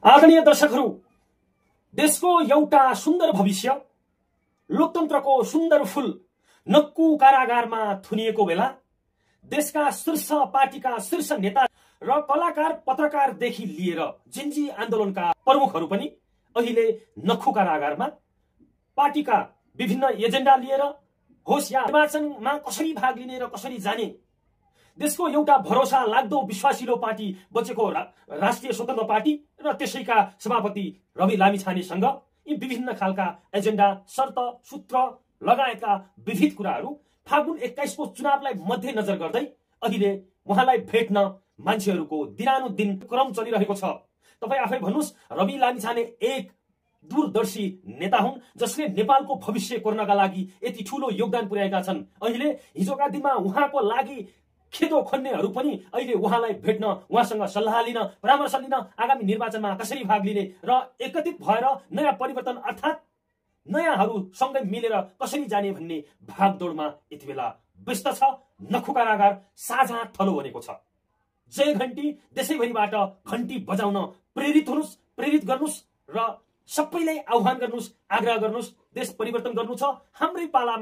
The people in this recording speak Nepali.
आदरणीय दर्शकहरू, देशको एउटा सुन्दर भविष्य, लोकतन्त्रको सुन्दर फूल नक्कु कारागारमा थुनिएको बेला देशका शीर्ष पार्टीका शीर्ष नेता र कलाकार पत्रकारदेखि लिएर जिन्जी आन्दोलनका प्रमुखहरू पनि अहिले नक्कु कारागारमा पार्टीका विभिन्न एजेन्डा लिएर होस् या निर्वाचनमा कसरी भाग लिने र कसरी जाने, देशको एउटा भरोसा लाग्दो विश्वासिलो पार्टी बचेको राष्ट्रिय स्वतन्त्र पार्टी र त्यसैका सभापति रवि लामिछानेसँग यी विभिन्न खालका एजेन्डा, शर्त, सूत्र लगायतका विविध कुराहरू फागुन 21 को चुनावलाई मध्यनजर गर्दै अहिले उहाँलाई भेट्न मान्छेहरूको दिनानुदिन क्रम चलिरहेको छ। तपाई आफै भन्नुस्, रवि लामिछाने एक दूरदर्शी नेता हुन् जसले नेपालको भविष्य कोर्नका लागि यति ठूलो योगदान पुर्याएका छन्। अहिले हिजोका दिनमा उहाँको लागि खेदो खन्नेहरू पनि अहिले उहाँलाई भेट्न, उहाँसँग सल्लाह लिन, परामर्श लिन, आगामी निर्वाचनमा कसरी भाग लिने र एकत्रित भएर नयाँ परिवर्तन अर्थात् नयाँहरू सँगै मिलेर कसरी जाने भन्ने भागदौडमा यति बेला व्यस्त छ। नक्कु कारागार साझा थलो बनेको छ। जय घण्टी देशैभरिबाट घण्टी बजाउन प्रेरित हुनुस्, प्रेरित गर्नुस् र सबैलाई आह्वान गर्नुस्, आग्रह गर्नुस्। देश परिवर्तन गर्नु छ, हाम्रै पालामा